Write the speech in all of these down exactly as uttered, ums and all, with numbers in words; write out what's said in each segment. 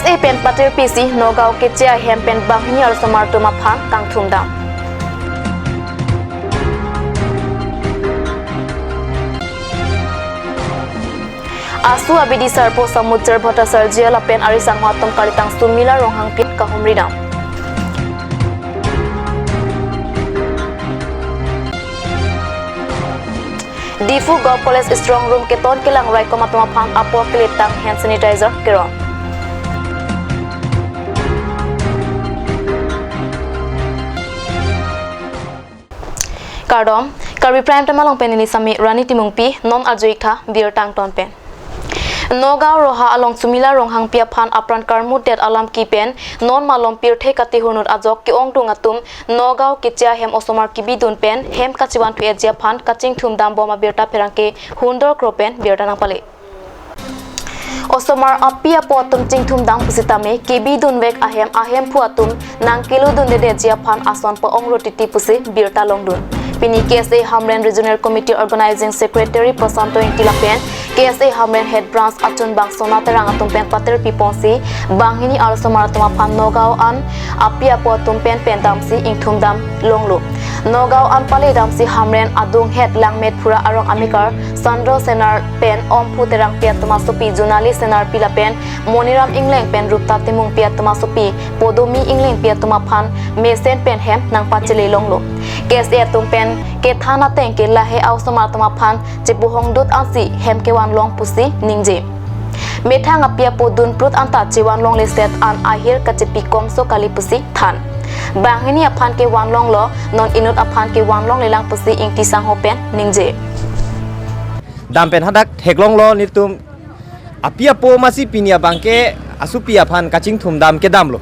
KSA pen patir pisi Nagaon Keche ahem pen banghini arlosomar atum aphan kangthum dam. ASU abidi sarpo Samujir Bhattacharjee lapen ari sangho atum kalitang Sumila Ronghangpi kahumri dam. Diphu Govt College strong room keton kelang raikom atum aphan apor kelitang hand sanitizer kerong. Kardom, Karbi Prime Time along pen neli Sami Rani Timungpi, non arju-ik tha birta angton pen. Nagaon Roha along Sumila Ronghangpi aphan apran karmutdet alam kipen non malom pirthe katihunut ajok ke-ongdung atum Nagaon Keche ahem osomar kebidun pen hem kachevanthu-etji aphan kachingthum dambom abirta pherangke Hundor Kro pen birta nangpale. Osomar api apo atum chingthum dam pusitame kebidunvek ahem ahemphu atum nangkelodundedetji aphan ason pa-ong ro titi pusi birta longdun. Pini KSA Hamren Regional Committee Organizing Secretary Prasanto Ingti lapen KSA Hamren Head Branch achunbang Sona Terang atum pen patir piponsi banghini arlosomar atum aphan Nagaon an api apo atum pen pen damsi ingthum dam longlo. Nagaon an pale damsi Hamren adunghet Langmet Phura arong amekar Chandra Senar pen Omphu Terangpi atum asopi Junali Senarpi lapen Moniram Engleng pen Rupta Timungpi atum asopi Podomi Englengpi atum aphan mesen pen hem nangpachele longlo. KSA atum pen kethan ateng ke lahei a-osomar atum aphan chepuhongdut ansi hem kevan long pusi ningje. Methang api apo dunprut anta chevan longleset an ahir kachepi komso kali pusi than. Banghini aphan kevan longlo, non inut aphan kevan longlelang pusi Ingti sangho pen ningje. Dam pen hadak theklonglo nelitum api apo masi pini abangke asopi aphan kachingthum dam kedamlo.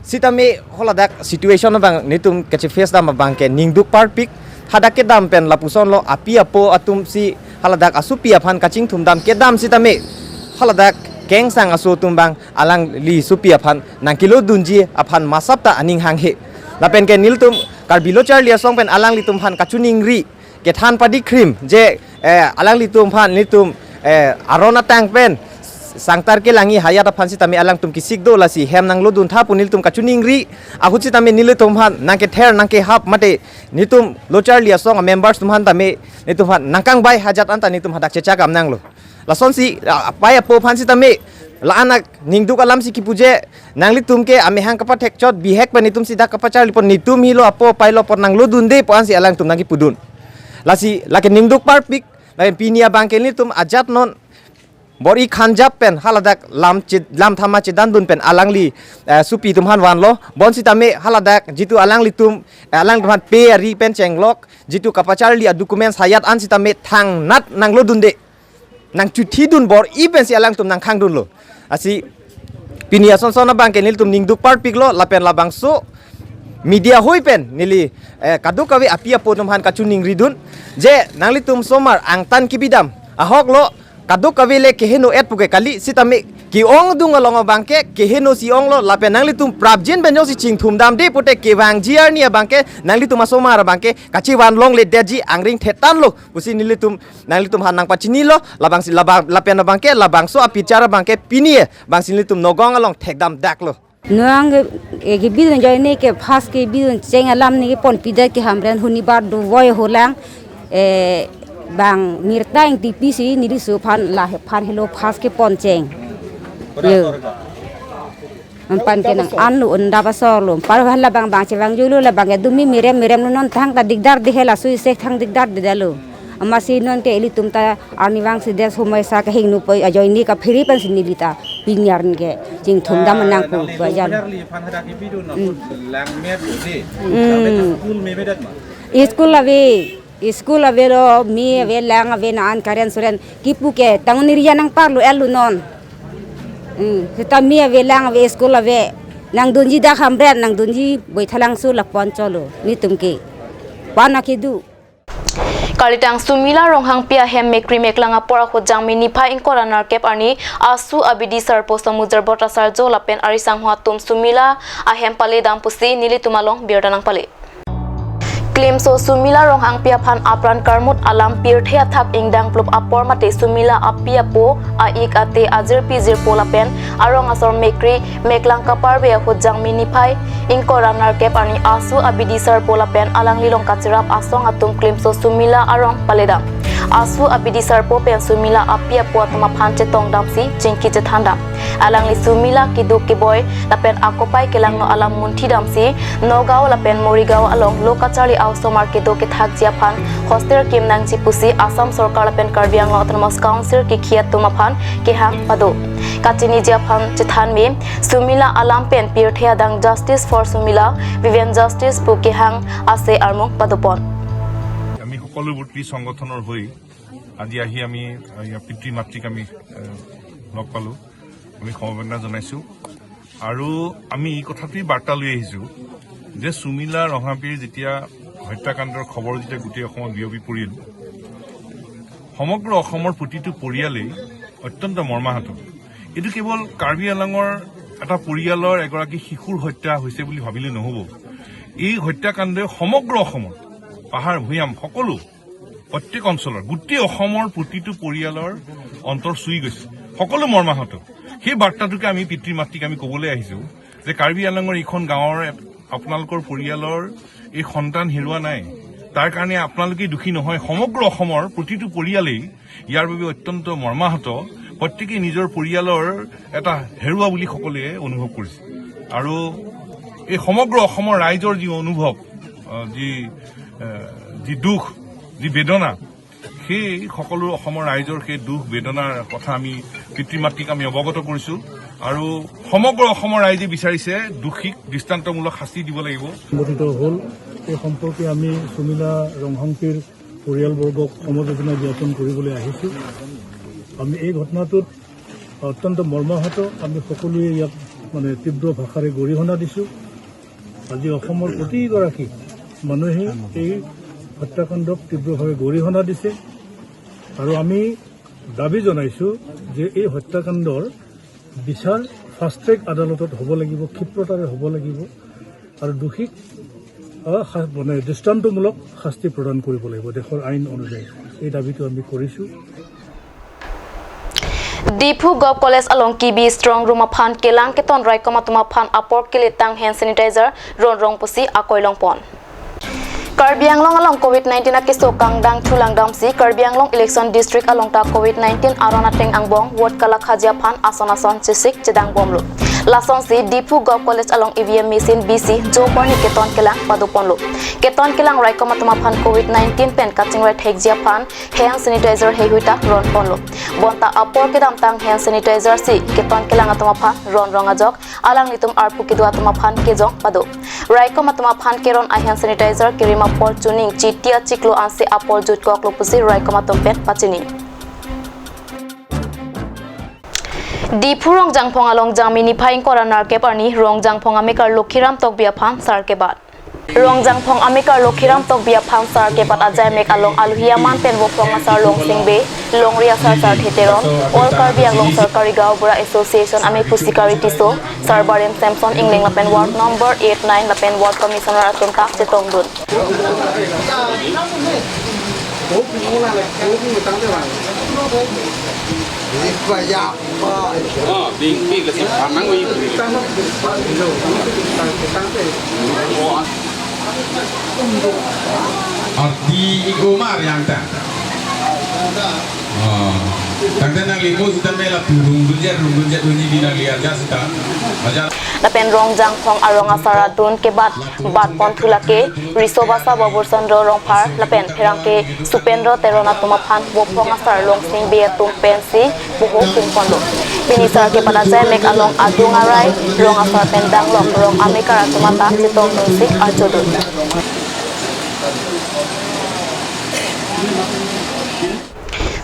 Sitame haladak situation abang nelitum kacheface dam abangke ningduk parpik, hadak kedam pen lapusonlo api apo atumsi haladak asopi aphan kachingthum dam kedam sitame haladak kengsang aso atum abang alangli asopi aphan nangkelodunji aphan masap ta aning hanghe. Lapen ke nelitum Karbi Lo Charli Asong pen alanglitum aphan kachiningri kethan padi krim je, eh, alanglitum aphan nelitum, eh, aron atang pen sangtar kelang-i hayat aphan sitame alangtum kesik do, lasi hem nanglodun tha pu nelitum kachiningri. Ahut sitame nelitum aphan nangkether nangkehap mate nelitum Lo Charli Asong a-members atum aphan tame nelitum aphan nangkangbai hajat anta nelitum hadak chechak am nanglo. Lasonsi, ah, api apo aphan sitame la-an aningduk alamsi kipu je, nanglitum ke amehang kapathekchot bihek pen nelitumsi dak kapacharlipon, nelitum helo apo apailo apor nanglodunde pu ansi alangtum nangkipudun. Lasi lake ningduk parpik, lapen pini abangke nelitum ajat non bor-i khanjap pen haladak lam che-, lam thama chedandun pen alangli, eh, asopi atum aphan vanlo. Bonsitame haladak jitu alanglitum, eh, alanglitum aphan pe ari pen chenglok, jitu kapacharli a-documents hayat an sitame thangnat nanglodunde, nangchuthidun bor-i pensi alangtum nangkhangdunlo. Lasi pini asonson abangke nelitum ningduk parpiklo lapen labangso media hoi pen neli, eh, kadokave api apo atum aphan kachiningridun je nanglitum osomar angtan kebi dam ahoklo, kadokave le keheno-et puke kali sitame ke-ongdung along abangke kehenosi onglo lapen nanglitum prapjin pen jongsi chingthum damde pute kevangji arni abangke nanglitum asomar abangke kachevan longledetji angring thetanlo pusi nelitum nanglitum aphan nangpachinilo, labangsi labang, lapen abangke labangso apichar abangke pini abangsi nelitum Nagaon along thekdam daklo. Nang ke, eh, kebidun ajoine ke first kebidun cheng alam neli ponpidet ke Hamren huni bar do voi holang, eh, bang mirta Ingtipi si neli aso aphan la aphan helo first kepon cheng. Yo. Anpan ke nang-anlo, undap asorlo. Par hala bang bang chevangjulo, labang ke dumi mirem miremlo, non thangta dikdar dihela, sui sek thang dikdar didalo. Amatsi non ke ilitum ta arnivang si des humai sa kehingno poi ajoine kaphere pensi neli ta pini arni ke chingthum dam nangkok bajan. Charli aphan hadak kebidun, hmm, apot Langmet ode. Hmm. Langmet school memedet ma? School ave. School avelo, me ave, lang ave, na an karen suren kipu ke tangun iriya nangparlo el lo non. Hmm, seta me ave, lang ave, school ave, nangdunji dak Hamren, nangdunji Baithalangso lapu-an cholo nelitum ke. Pana kedo. Kalitang Sumila Ronghangpi ahem mekri meklang apor ahut Jangmi niphai ingkoi ra nerkep arni ASU abidi sarpo Samujir Bhattacharjee lapen ari sangho atum Sumila ahem pale dam pusi nelitum along birta nangpale. Klimso Sumila Ronghangpi aphan apran karmut alam pirthe athak ingdang plup apor mate Sumila api apo, a-ik ate, ajirpi jirpo lapen arong asor mekri meklang kaparve ahut Jangmi niphai ingkoi ra nerkep arni asu abidi sarpo lapen alanglilong kachirap asong atum Klimso Sumila arong paledam. Asu abidi sarpo pen Sumila api apo atum aphan chetongdamsi chingki chethandam. Alangli Sumila keduk keboi lapen akopai kelangno alam munthidamsi Nagaon lapen Morigaon along lo kacharli a-osomar kedo kethakji aphan hostel kim nangji pusi Assam Sorkar lapen Karbi Anglong Autonomous Council kikhi atum aphan kehang pado. Kachiniji aphan chethanme Sumila alam pen pirthe adang Justice for Sumila, Vivian Justice pu kehang ase armung padopon. আমি সকলো ব্যক্তি সংগঠনৰ হৈ আজি আহি আমি, আহ, ইয়াৰ পিতৃ মাতৃক আমি, আহ, লগ পালোঁ। আমি সমবেদনা জনাইছোঁ আৰু আমি এই কথাটোৱেই বাৰ্তা লৈ আহিছোঁ যে সুমিলা ৰংহাপীৰ যেতিয়া হত্যাকাণ্ডৰ খবৰ যেতিয়া গোটেই অসমত বিয়পি পৰিল, সমগ্ৰ অসমৰ প্ৰতিটো পৰিয়ালেই অত্যন্ত মৰ্মাহত। এইটো কেৱল কাৰ্বি আংলঙৰ এটা পৰিয়ালৰ এগৰাকী শিশুৰ হত্যা হৈছে বুলি ভাবিলে নহ'ব। এই হত্যাকাণ্ডই সমগ্ৰ অসমত পাহাৰ ভৈয়াম সকলো প্ৰত্যেক অঞ্চলৰ গোটেই অসমৰ প্ৰতিটো পৰিয়ালৰ অন্তৰ চুই গৈছে, সকলো মৰ্মাহত। সেই বাৰ্তাটোকে আমি পিতৃ মাতৃক আমি ক'বলৈ আহিছোঁ যে কাৰ্বি আংলঙৰ এইখন গাঁৱৰ এ-, আপোনালোকৰ পৰিয়ালৰ এই সন্তান হেৰুৱা নাই, তাৰ কাৰণে আপোনালোকেই দুখী নহয়, সমগ্ৰ অসমৰ প্ৰতিটো পৰিয়ালেই ইয়াৰ বাবে অত্যন্ত মৰ্মাহত। প্ৰত্যেকেই নিজৰ পৰিয়ালৰ এটা হেৰুৱা বুলি সকলোৱে অনুভৱ কৰিছে আৰু এই সমগ্ৰ অসমৰ ৰাইজৰ যি অনুভৱ, আহ, যি, আহ, যি দুখ, যি বেদনা, সেই সকলো অসমৰ ৰাইজৰ সেই দুখ বেদনাৰ কথা আমি পিতৃ মাতৃক আমি অৱগত কৰিছোঁ আৰু সমগ্ৰ অসমৰ ৰাইজে বিচাৰিছে দোষীক দৃষ্টান্তমূলক শাস্তি দিব লাগিব। সংঘটিত হ'ল। এই সম্পৰ্কে আমি সুমিলা ৰংহাংপীৰ পৰিয়ালবৰ্গক সমবেদনা জ্ঞাপন কৰিবলৈ আহিছোঁ। আমি এই ঘটনাটোত অত্যন্ত মৰ্মাহত। আমি সকলোৱে ইয়াক মানে তীব্ৰ ভাষাৰে গৰিহণা দিছোঁ। আজি অসমৰ প্ৰতিগৰাকী মানুহে এই হত্যাকাণ্ডক তীব্ৰভাৱে গৰিহণা দিছে আৰু আমি দাবী জনাইছোঁ যে এই হত্যাকাণ্ডৰ বিচাৰ ফাষ্ট ট্ৰেক আদালতত হ'ব লাগিব, ক্ষিপ্ৰতাৰে হ'ব লাগিব আৰু দোষীক, আহ, শা-, মানে দৃষ্টান্তমূলক শাস্তি প্ৰদান কৰিব লাগিব দেশৰ আইন অনুযায়ী। এই দাবীটো আমি কৰিছোঁ। Diphu Govt College along K B strong room aphan kelang keton raikom atum aphan apor keletang hand sanitizer ronrong pusi akoi longpon. Karbi Anglong along covid nineteen akeso kangdang thulangdamsi Karbi Anglong election district along ta covid nineteen aron ateng angbong vote kalakhaji aphan ason ason chesik chedangbomlo. Lasonsi Diphu Govt College along E V M machine bisi jo parni keton kelang padoponlo. Keton kelang raikom atum aphan covid nineteen pen kachingrai thekji aphan hand sanitizer heihui ta ronponlo. Bonta apor kedamtang hand sanitizer si keton kelang atum aphan ronrong ajok alanglitum arpu kedo atum aphan kejong pado. Raikom atum aphan keron a hand sanitizer kerim apor chuning chiti achiklo ansi apor jutkoklo pusi raikom atum pen pachini. Diphu Rongjangphong along Jangmi niphai ingkoi ra nerkep arni Rongjangphong amekar Lokhiram Tokbi aphan sar kebat. Rongjangphong amekar Lokhiram Tokbi aphan sar kebat ajai mek along alohi aman pen Vophong asar Longsing Bey, longri asar Sarthe Teron, All Karbi Anglong Sarkari Gaonbura Association amei Pusikari Tisso, Sarbarim Samson Engleng lapen ward number eight nine lapen ward commissioner atum ta chetongdun. Ardi Omar yang ta. Oh. Tangte nangli mo sita me lapu rungdunjet, rungdunjet duni di nangli aja sita. Aja. Lapen Rongjangphong arong asar adun kebat batpon thu lake, riso basa Babur Chandra Rongphar, lapen pherangke Supendra Teron atum aphan Vophong asar Longsing Bey atum pensi boho pungponlo. Pini sar kebat ajai mek along adung arai, rong asar pen danglok rong amekar atum ata chetongdunsi arjodun.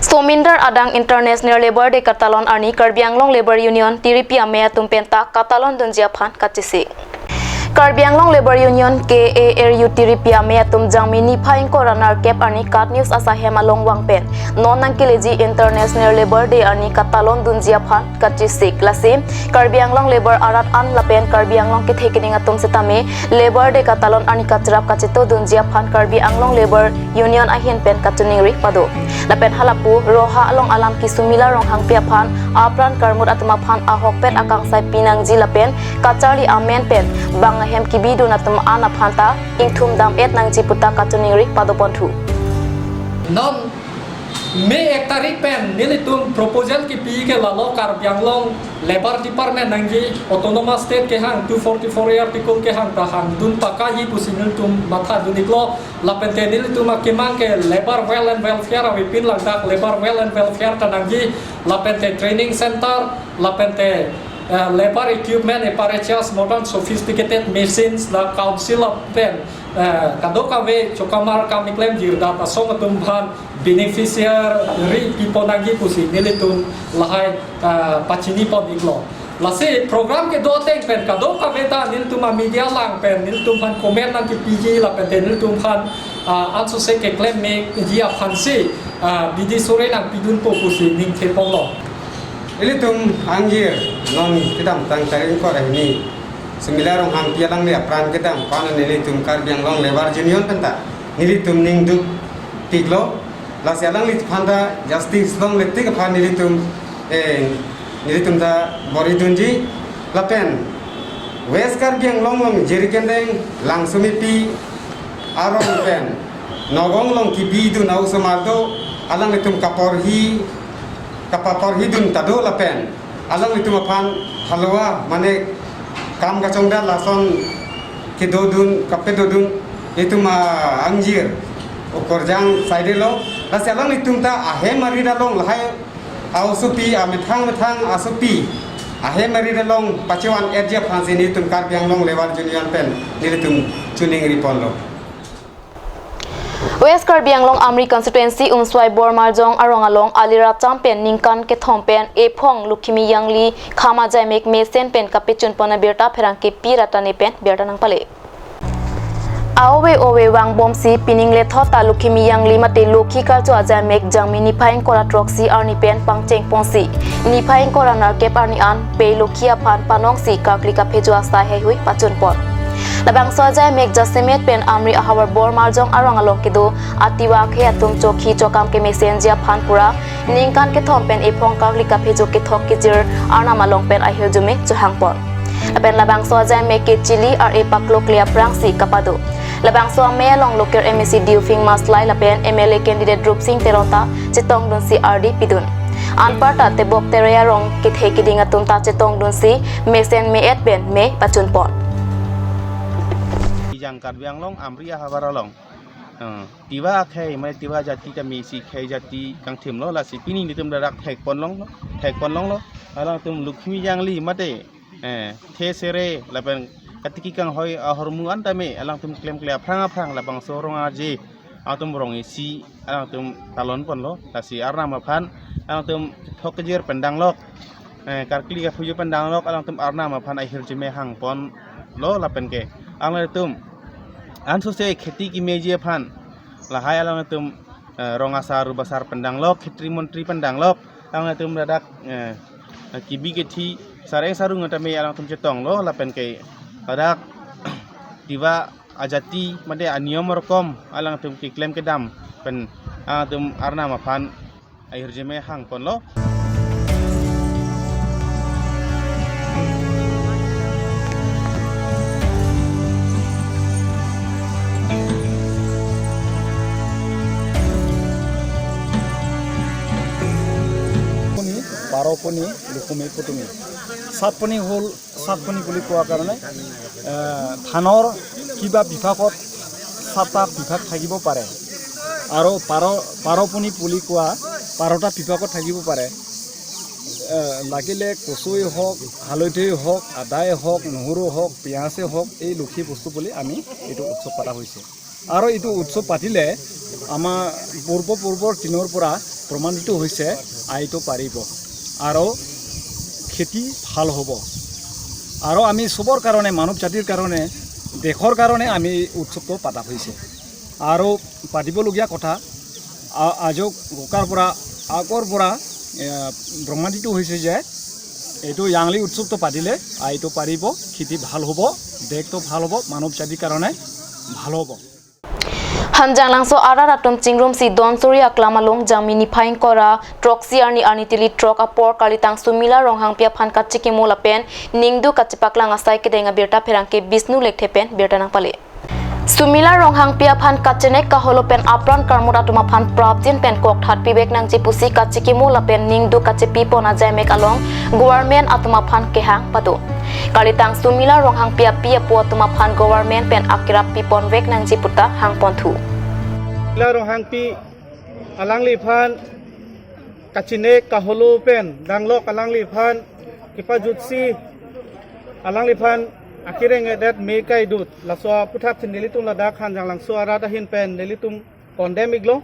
Somindar adang International Labour Day katalon arni Karbi Anglong Labour Union tiripi amei atum penta katalon dunji aphan kachesik. Karbi Anglong Labour Union K A R U T ripi amei atum Jangmi niphai ingkoi ra nerkep arni KAT News asahem along vang pen non nangkeleji International Labour Day arni katalon dunji aphan kachisik. Lasi Karbi Anglong Labour arat an lapen Karbi Anglong kethe keding atum setame Labour Day katalon arni kacharap kachito dunji aphan Karbi Anglong Labour Union ahin pen kachiningri pado. Lapen halapu Roha along alam ke Sumila Ronghangpi aphan apran karmut atum aphan ahokpet akangsai pinangji lapen kacharli amen pen bang ahem kebidun atum an aphan ta ingthum dam-et nangji puta kachiningri padoponthu. Non May ek tarik pen nelitum proposal kepi ke lalo Karbi Anglong Labour Department nangji Autonomous State kehang two forty-four A article kehang ta hangdun pakahi pusi nelitum mathadun-iklo. Lapen te nelitum akemang ke Labour Well and Welfare avepin langdak Labour Well and Welfare ta nangji, lapen te training center, lapen te eh, labour equipment, apparatus, modern sophisticated machines, la council lapen eh, kadokave chokamar kam keklem jirda asong atum aphan beneficiary pipo nangji pusi nelitum lahai eh, pachinipon-iklo. Lasi program kedo ateng pen kadokave ta nelitum a media lang pen nelitum aphan comment nangkepiji lapen te nelitum aphan eh, ansose keklem meji aphansi eh, bidi sore nangpidunpo pusi ningtheponglo. Ilitum angjir non kedamtang tarik ingkoi ra hini Sumila Ronghangpi alangli apran kedam aphan nelitum Karbi Anglong Labour Union penta nelitum ningduk-iklo. Lasi alangliphan ta justice longle tik aphan nelitum eh, nelitum ta bor-idunji. Lapen West Karbi Anglong along Jirikindeng, Langsomepi arong pen Nagaon along kebidun a-osomar do, alanglitum kaporhi kapaporhidun ta do lapen alanglitum aphan halwa mane kam kachongdat lason kedodun kapedodun itum a-angjir okorjang saidelo. Lasi alanglitum ta ahem arit along lahai a-osopi amethang methang asopi ahem arit along pachevan-etji aphansi nelitum Karbi Anglong Labour Union pen nelitum chiningriponlo. West Karbi Anglong Amri constituency Umswai Bormarjong arong along alirap cham pen ningkan kethom pen ephong Lukhimi Yangli kham ajaimek mesen pen kapechunpon abirta pherangke Pi Ratane pen birta nangpale. Aove ove vangbomsi pining lethot ta Lukhimi Yangli mate Lokhi karcho ajaimek Jangmi niphai ingkoi ra throksi arni pen pangchengponsi niphai ingkoi ra nerkep arni an pei Lokhi aphan panongsi karkli kaphejo asai heihui pachunpon. Labangso ajaimek jasemet pen Amri ahavar Bormarjong arong along kedo atiwa akhei atum chokhi chokam kemesenji aphan pura ningkan kethom pen ephong karkli kaphejo kethok kejir arnam along pen ahirjume chohangpon. Lapen labangso ajaimek ke chili ar-e paklokle aphrangsi kapado. Labangso amei along Lokir M A C Diuphing Maslai lapen M L A candidate Rupsing Teron ta chetongdunsi ardi pidun. Anparta Tebok Terai arong kethe keding atum ta chetongdunsi mesen me-et pen me pachunpon. Ijang Karbi Anglong Amri ahavar along. Eh, tiwa akhei, mane tiwa jati tame isi khei jati kangthimlo, lasi pini nelitum dak thekponlonglo, thekponlonglo. Alangtum Lukhimi Yangli mate eh, the sere lapen katiki kanghoi ahormu an tame alangtum klemkle aphrang aphrang labangso rong aje atum rong isi alangtum talonponlo, lasi arnam aphan alangtum thok kejir pendanglok, eh, karkli kaphuju pendanglok alangtum arnam aphan ahirjume hangponlo lapen ke alangtum ansose kheti kemeji aphan lahai alangtum eh, rong asar rubasar pendanglok, khetri montri pendanglok, alangtum ladak eh, kibi kethi sareng sarung tame alangtum chetonglo lapen ke ladak tiwa ajati mate aniyom rokom alangtum keklem kedam pen alangtum arnam aphan ahirjume hangponlo. পনি, বাৰ পনি, লুকুমে পুতুমি। সাত পনি হ'ল, সাত পনি বুলি কোৱা কাৰণে, এ, ধানৰ কিবা বিভাগত সাতটা বিভাগ থাকিব পাৰে আৰু বাৰ, বাৰ পনি বুলি কোৱা বাৰটা বিভাগত থাকিব পাৰে। এ, লাগিলে কচুৱেই হওক, হালধিয়েই হওক, আদাই হওক, নহৰু হওক, পিঁয়াজেই হওক, এই লক্ষী বস্তু বুলি আমি এইটো উৎসৱ পতা হৈছে। আৰু এইটো উৎসৱ পাতিলে আমাৰ পূৰ্বপূৰ্বৰ দিনৰ পৰা প্ৰমাণিত হৈছে আয়টো বাঢ়িব আৰু খেতি ভাল হ'ব। আৰু আমি চবৰ কাৰণে, মানৱ জাতিৰ কাৰণে দেশৰ কাৰণে আমি এই উৎসৱটো পতা হৈছে। আৰু পাতিবলগীয়া কথা, আ- আজো গোকাৰপৰা, আগৰপৰা, এ, প্ৰমাণিত হৈছে যে এইটো য়াংলি উৎসৱটো পাতিলে আইটো পাৰিব, খেতি ভাল হ'ব, দেশটো ভাল হ'ব, মানৱ জাতিৰ কাৰণে ভাল হ'ব। Hanjanglangso arat atum chingrumsi don suri aklam along Jangmi niphai ingkoi ra throksi arni arni tili throk apor Karlitang Sumila Ronghangpi aphan kachekimo lapen ningduk kachepaklang asai kedeng abirta pherangke Bisnu Lekthe pen birta nangpale. Sumila Ronghangpi aphan kachenek kaholo pen apran karmut atum aphan prapjin pen kokthat pivek nangji pusi kachekimo lapen ningduk kachepipon ajaimek along government atum aphan kehang pado. Karlitang Sumila Ronghangpi api apo atum aphan government pen akerap piponvek nangji puta hangponthu. Sumila Ronghangpi alangliphan kachenek kaholo pen danglok alangliphan kepajutsi alangliphan akereng-edet me kaidut laso aputhak si nelitum ladak Hanjanglangso arat ahin pen nelitum condemn iklo.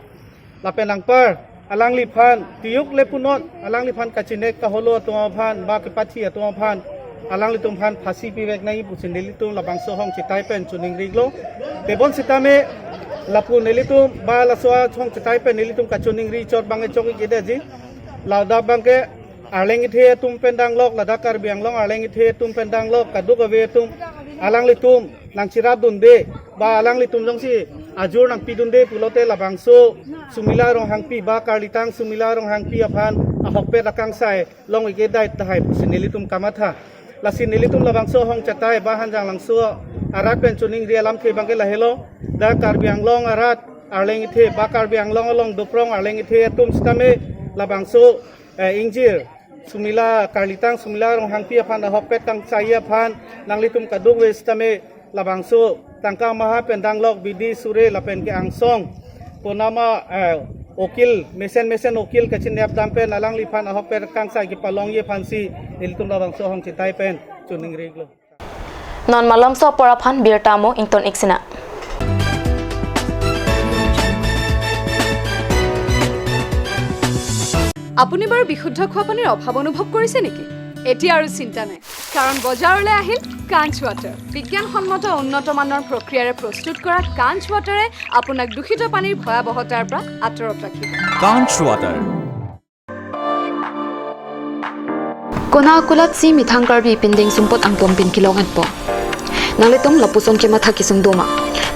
Lapen anpar alangliphan tiyuk le punon alangliphan kachenek kaholo atum aphan ba kepathi atum aphan alanglitum aphan phasi pivek nangji pusi nelitum labangso ahong chetai pen choningri iklo. Tebon sitame lapu nelitum ba laso ahong chetai pen nelitum kachoningri chot abang chok ik-edetji. Ladak abangke arleng kethe atum pen danglok, ladak Karbi Anglong arleng kethe atum pen danglok, kadokave atum alanglitum nangcherapdunde ba alanglitum jongsi ajur nangpidunde pulote labangso Sumila Ronghangpi ba Karlitang Sumila Ronghangpi aphan ahokpet akangsai long ik-edai tahai pusi nelitum kamatha. Lasi nelitum labangso ahong chetai ba Hanjanglangso arat pen choningri alamthe abangke lahelo, dak Karbi Anglong arat arleng kethe ba Karbi Anglong along doprong arleng kethe atum sitame labangso, eh, ingjir Sumila, Karlitang Sumila Ronghangpi aphan ahokpet kangsai aphan nanglitum kadokave sitame labangso tangka maha pen danglok bidi sure lapen ke angsong ponama, eh, okil mesen mesen okil kachinep dam pen alangliphan ahokpet kangsai kepalongji aphansi nelitum labangso ahong chetai pen choningri iklo. Non malomso apor aphan birta mo ington ik sina. আপুনি বাৰু বিশুদ্ধ খোৱা পানীৰ অভাৱ অনুভৱ কৰিছে নেকি? এতিয়া আৰু চিন্তা নাই, কাৰণ বজাৰলৈ আহিল কাঞ্চ ৱাটাৰ। বিজ্ঞানসন্মত উন্নত মানৰ প্ৰক্ৰিয়াৰে প্ৰস্তুত কৰা কাঞ্চ ৱাটাৰে আপোনাক দূষিত পানীৰ ভয়াৱহতাৰ পৰা আঁতৰত ৰাখিব। Kanch Water. Konat akulat si methang Karbi pindeng sumpot angpon pin kelong-etpo? Nanglitum lapuson kematha kesung doma?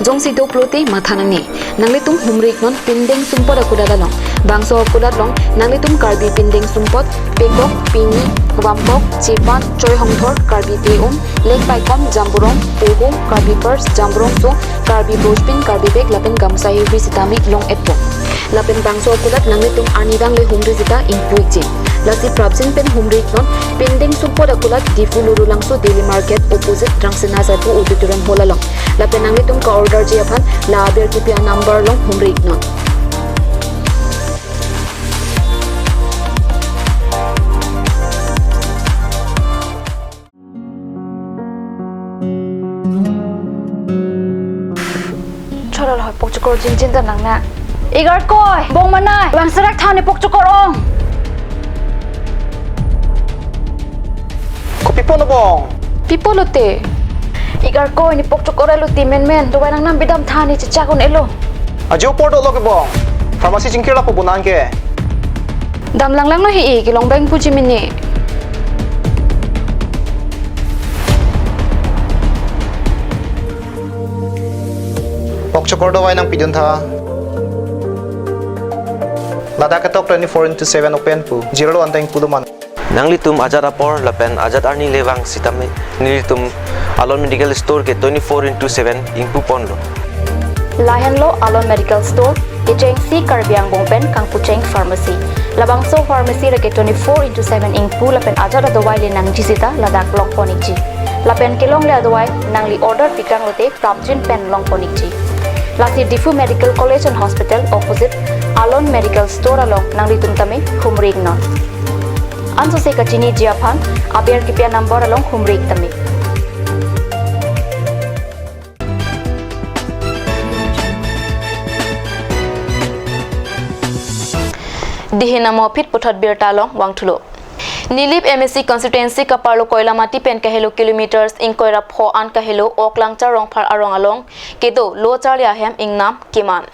Jongsi do pulote matha nangne. Nanglitum humri iknon pindeng sumpot akulat along. Bangso akulat along nanglitum Karbi pindeng sumpot, pekok, pini, vampok, chepan, choi hongthor, Karbi te-um, leng paikom, jamburong, pohum, Karbi purse, jamburong so, Karbi brojpin, Karbi bag lapen gamsa hirhui sitame long-etpo. Lapen bangso akulat nanglitum arnidang le humri sita ingpu ikji. Lasi prapjin pen humri iknon, pindeng sumpot akulat Diphu Lurulangso Daily Market opposite Rangsina Sabu Auditorium Hall along. Lapen nanglitum ka-orderji aphan la aber kipi a-number along humri iknon. Chorol hoi pokchokor jinjin ta nang na. Igarkoi, bong manai, bang serak than ne pokchokor ong. Kopi pulo bong? Pi pulote? Igarkoi ne pokchokor elo ti menmen, dovai nangnam bidam than ne chechak un-elo. Ajo apor dolo ke bong. Pharmacy chingkir lapu bonang ke. Dam langlanglo he-i, kelong bang puji mini. Pokchokor dovai nangpidun tha. Ladak ketok twenty-four into seven open pu. Zero one time pulo man. Nanglitum ajat apor lapen ajat arni le vang sitame nelitum Alon Medical Store ke twenty-four into seven ingpu ponlo. Lahenlo Alon Medical Store, kechengsi Karbi Angbong pen kangpucheng pharmacy. Labangso pharmacy reke twenty-four into seven ingpu lapen ajat adovai le nangji sita ladak long pon ikji. Lapen kelongle adovai nangli order pikang lote prapjin pen long pon ikji. Lasi Diphu Medical College and Hospital opposite Alon Medical Store along nanglitum tame humri iknon. Ansose kachiniji aphan aber kipi a-number along humri ik tame. Dihin amo aphi puthot birta along vangthulo. Nilip M A C constituency kaparlo Koilamati pen kahelo kilometers ingkoi ra pho an kahelo Oklangchar Rongphar arong along kedo lo charli ahem ingnam keman.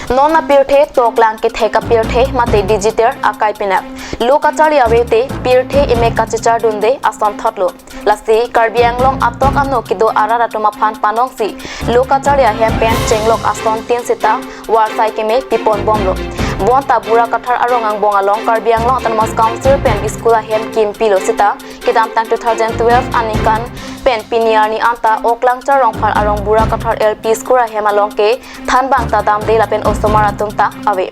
Non apirthe toklang kethek apirthe mate digital akai pinak. Lo kacharli ave te pirthe imek kachechar dunde ason thotlo. Lasi Karbi Anglong atok ano kedo arat atum aphan panongsi lo kacharli ahem pen chenglok ason tin sita warsai keme pipon bomlo. Bonta Bura Kathar arong angbong along Karbi Anglong Autonomous Council pen school ahem kimpilo sita kedamtang two thousand twelve aningkan pen pini arni anta Oklangchar Rongphar arong Bura Kathar L P school ahem along ke thanbang ta damde lapen osomar atum ta ave.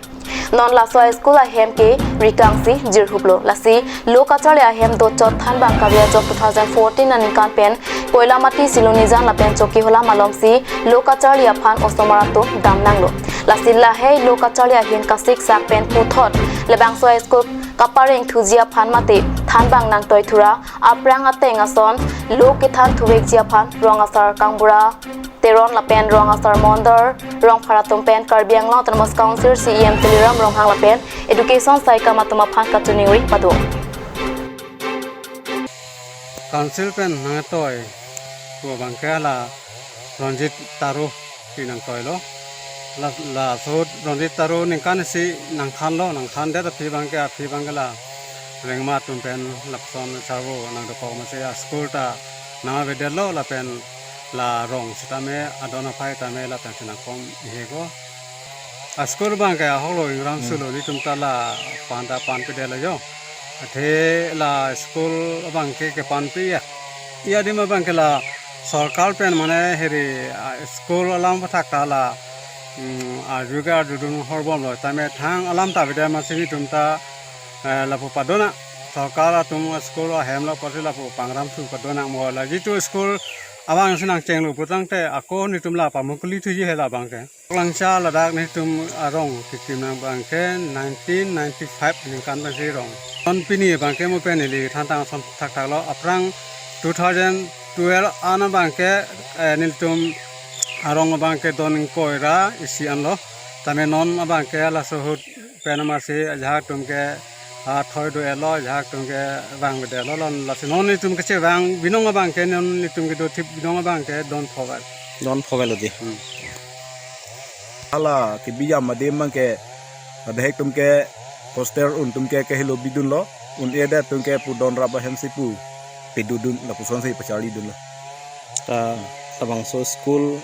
Non laso school ahem ke rikangsi jirhuplo. Lasi lo kacharli ahem dochot thanbang kave ajok two thousand fourteen aningkan pen Koilamati, Silonijan lapen Chokihola malomsi lo kacharli aphan osomar atum damnanglo. Lasi lahei lo kacharli ahin kasiksak pen puthot labangso school kapareng thuji aphan mate thanbang nangtoi thura aphrang ateng ason lo kethan thuvekji aphan rong asar Kangbura Teron lapen rong asar Mondor Rongphar atum pen Karbi Anglong Autonomous Council C E M Tuliram Ronghang lapen education saikam atum aphan kachiningri pado. Council pen nangtoi pu abangke la Ronjit Taro pi nangtoilo. La, la sot Ronjit Taro ningkan isi nangthanlo, nangthandet aphi abangke, aphi abangke la rengma atum pen lapuson sarvo nangdokok masi a school ta nangvedetlo lapen la rong sitame adon aphai tame lapen si nangkom iheko. A school abangke ahoklo ingram Hmm. sulo netum ta la pan ta panpedetlo jo. Athe la school abangke kepanpe ya. Ya adim abangke la sorkar pen mane heri, ah, school alam pathak ta la, mm, arju ke arjudun horbomlo. Tame thang alam ta beda masi netum ta, eh, lapu padona. Sorkar atum school ahemlo apotsi lapu pangram thu padona mo la. Jitu school abang si nangchenglo putangte ako netum la pamukuli thuji he labangke. Oklangchar ladak netum arong kekim nang abangke nineteen ninety-five ningkan pensi rong. Non pini abangke mo pen ili thantang ason thakthaklo aphrang two thousand twelve an abangke, eh, nelitum arong abangke don ingkoi ra isi anlo. Tame non abangke laso ahut pen masi ajahak atum ke, ah, thoi do-etlo, ajahak atum ke vangvedetlo, non lasi non netum kechevang binong abangke non netum kedo thip binong abangke don pho vel. Don pho vel lo di. Hmm. Hala kebi jam adim abangke, abahek atum ke poster un atum ke kehelo bidunlo, un-edet atum ke pu don rap ahem si pu pedodun lapusonsi pacharlidunlo. Ta labangso school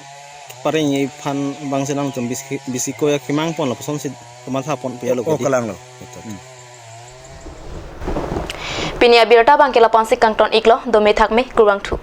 parengji aphan abangsi nangtum bisi, bisi ko ya kemang pon lapusonsi kamatha pon pu ya lo O kedi. Kalang lo. Betul. Hmm. Pini abirta abangke lapu-ansi kangton iklo, dome thakme, kurvangthu.